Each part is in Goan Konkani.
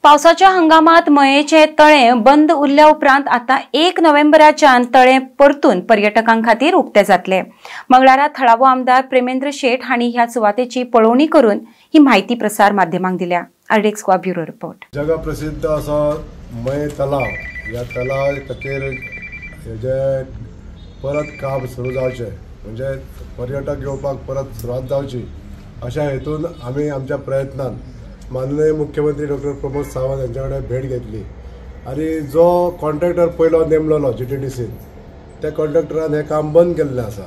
पावसाच्या हंगामात मयेचे तळें बंद उरल्या उपरांत आता 1 नोव्हेंबराच्यान तळें परतून पर्यटकां खातीर उक्ते जातले। मंगळारा थळावो आमदार प्रेमेंद्र शेट हांणी ह्या सुवातेची पळोवणी करून ही माहिती प्रसार माध्यमांक दिल्या। RDX Goa bureau report. जगप्रसिद्ध असो मये तलाव, ह्या तलाव खातीर हेजे परत काम सुरू जावचें, म्हणजे पर्यटक येवपाक परत सुरवात जावची अशा हेतून आमी आमच्या प्रयत्नान माननीय मुख्यमंत्री डॉक्टर प्रमोद सावंत यांच्या कडेन भेट घेतली आनी जो कॉन्ट्रॅक्टर पयलो नेमलेलो GTDCन त्या कॉन्ट्रॅक्टरान हें काम बंद केल्लें आसा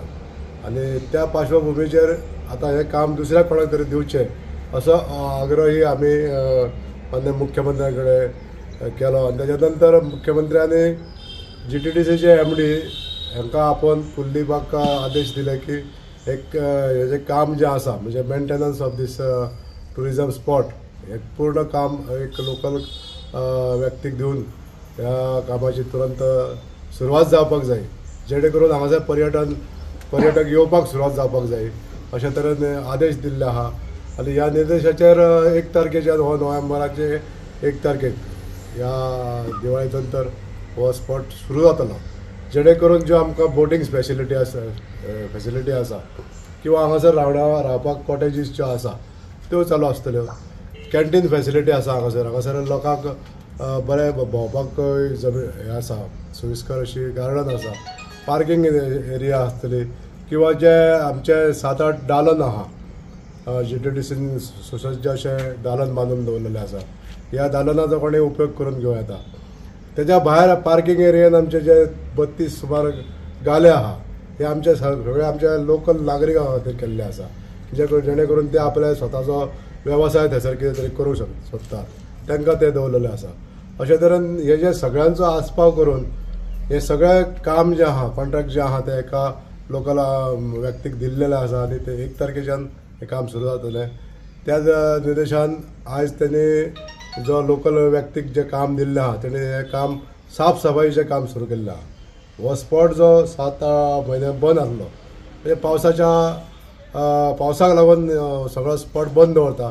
आनी त्या पार्श्वभुमीचेर आतां हें काम दुसऱ्या कोणाक तरी दिवचें असो आग्रही आमी माननीय मुख्यमंत्र्यां कडेन केलो आनी तेच्या नंतर मुख्यमंत्र्यांनी GTDCचे MD हांकां आपोवन कुल्लीबाक आदेश दिले की एक हेजें काम जें आसा म्हणजे maintenance of this tourism spot एक पूर्ण काम एक लोकल व्यक्तीक दिवन ह्या कामाची तुरंत सुरवात जावपाक जाय, जेणे करून हांगासर पर्यटक येवपाक सुरवात जावपाक जाय अशे तरेन आदेश दिल्ले आहा। आनी ह्या निर्देशाचेर 1 तारखेच्यान हो नोव्हेंबराचे 1 तारखेक ह्या दिवाळे नंतर हो स्पॉट सुरू जातलो, जेणे करून ज्यो आमकां बोटींग फॅसिलिटी आसा किंवा हांगासर रावपाक कॉटेजीस ज्यो आसा त्यो चालू आसतल्यो, कॅन्टीन फॅसिलिटी आसा हांगासर, हांगासर लोकांक बरें भोंवपाक जमीन हें आसा, सोयिस्कर अशी गार्डन आसा, पार्कींग एरिया आसतली किंवा जे आमचे 7-8 दालन आहा GTDCन सुसज्ज अशें दालन बांदून दवरलेलें आसा, ह्या दालनाचो कोणें उपयोग करून घेवं येता। तेज्या भायर पार्कींग एरियेन आमचे जे 32 सुमार गाले आहा हे आमचे सगळे आमच्या लोकल नागरिकां खातीर केल्ले आसा, जेणे करून ते आपल्या स्वताचो वेवसाय थंयसर कितें तरी करूंक सोदता तांकां ते दवरलेले आसा। अशे तरेन हे जे सगळ्यांचो आस्पाव करून हे सगळें काम जें आहा कॉन्ट्रॅक्ट जें आहा तें एका लोकल व्यक्तीक दिल्लेलें आसा आनी ते 1 तारखेच्यान हें काम सुरू जातलें। त्याच निर्देशान आयज तेणी जो लोकल व्यक्तीक जें काम दिल्लें आहा तेणी हें काम साफ सफाईचें काम सुरू केल्लें आहा। हो स्पॉट जो 7 म्हयने बंद आसलो म्हणजे पावसाक लागून सगळो स्पॉट बंद दवरता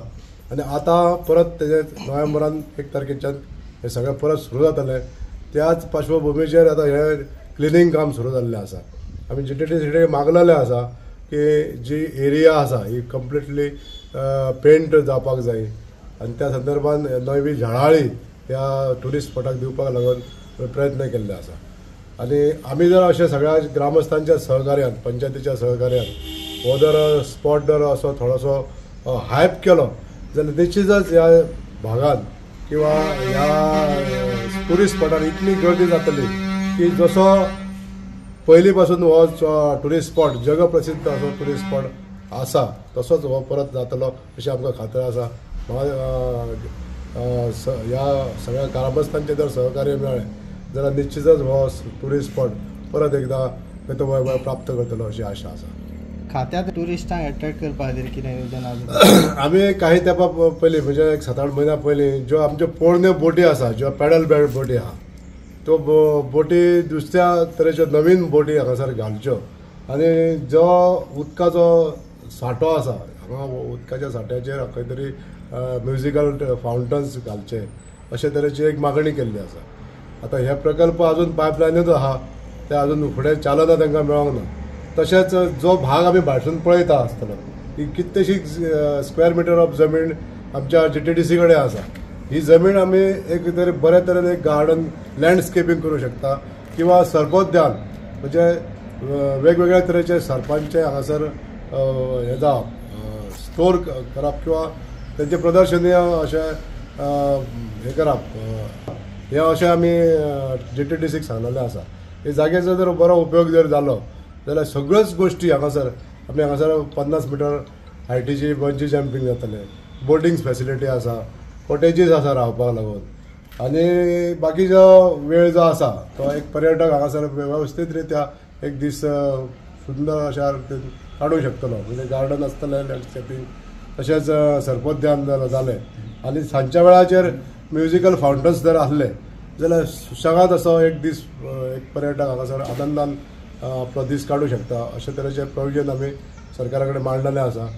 आनी आतां परत तेजे नोव्हेंबरान 1 तारखेच्यान हें सगळें परत सुरू जातलें। त्याच पार्श्वभुमीचेर आतां हें क्लिनींग काम सुरू जाल्लें आसा। आमी GTDC मागलेलें आसा की जी एरिया आसा ही कंप्लिटली पेंट जावपाक जाय आनी त्या संदर्भान नवी झाडाळी ह्या ट्युरिस्ट स्पॉटाक दिवपाक लागून प्रयत्न केल्ले आसा। आनी आमी जर अशें सगळ्या ग्रामस्थांच्या सहकार्यान पंचायतीच्या सहकार्यान हो जर स्पॉट जर असो थोडोसो हायप केलो जाल्यार निश्चितच ह्या भागान किंवा ह्या ट्युरिस्ट स्पॉटार इतली गर्दी जातली की जसो पयलीं पासून हो ट्युरिस्ट स्पॉट जगप्रसिद्ध असो ट्युरिस्ट स्पॉट आसा तसोच हो परत जातलो अशी आमकां खात्री आसा। ह्या सगळ्या ग्रामस्थांचें जर सहकार्य मेळ्ळें जाल्यार निश्चितच हो ट्युरिस्ट स्पॉट परत एकदां वैभव प्राप्त करतलो अशी आशा आसा। खात्यात ट्युरिस्टांक एट्रॅक्ट करपा खातीर कितें योजना आसा? आमी काही तेंपा पयलीं म्हणजे एक 7-8 म्हयन्या पयलीं ज्यो आमच्यो पोरण्यो बोटी आसा, ज्यो पॅडल बॅड बोटी आहा त्यो बोटी दुसऱ्या तरेच्यो नवीन बोटी हांगासर घालच्यो आनी जो उदकाचो सांठो आसा हांगा उदकाच्या सांठ्याचेर खंय तरी म्युजिकल फावंटन्स घालचे अशे तरेची एक मागणी केल्ली आसा। आतां हे प्रकल्प अजून पायपलायनूच आहा, ते अजून फुडें चालना तांकां मेळोंक ना। तशेंच जो भाग आमी भायरसून पळयता आसतलो ही कितलीशी स्क्वेअर मिटर ऑफ जमीन आमच्या GTDC कडेन आसा, ही जमीन आमी एक तरी बरे तरेन एक गार्डन लँडस्केपींग करूं शकता किंवा सर्पोद्यान म्हणजे वेगवेगळ्या तरेचे सर्पांचे हांगासर हें जावप स्टोर करप किंवा तेंचें प्रदर्शनीय अशें हें करप, हें अशें आमी GTDCक सांगलेलें आसा। हे जाग्याचो जर बरो उपयोग जर जालो जाल्यार सगळ्योच गोश्टी हांगासर आमी हांगासर 50 मिटर हायटीची बंजी जंपींग जातलें, बोटींग फॅसिलिटी आसा, कॉटेजीस आसा रावपाक लागून आनी बाकीचो वेळ जो आसा तो एक पर्यटक हांगासर वेवस्थीत रित्या एक दीस सुंदर अशा रितीन काडूंक शकतलो। म्हणजे गार्डन आसतलें, लँडस्केपींग, तशेंच सर्पोद्यान जालें आनी सांजच्या वेळाचेर म्युजिकल फावंटन्स जर आसले जाल्यार सुशेगाद असो एक दीस एक पर्यटक हांगासर आनंदान आपलो दीस काडूंक शकता अशे तरेचे प्रोविजन आमी सरकारा कडेन मांडलेलें आसा।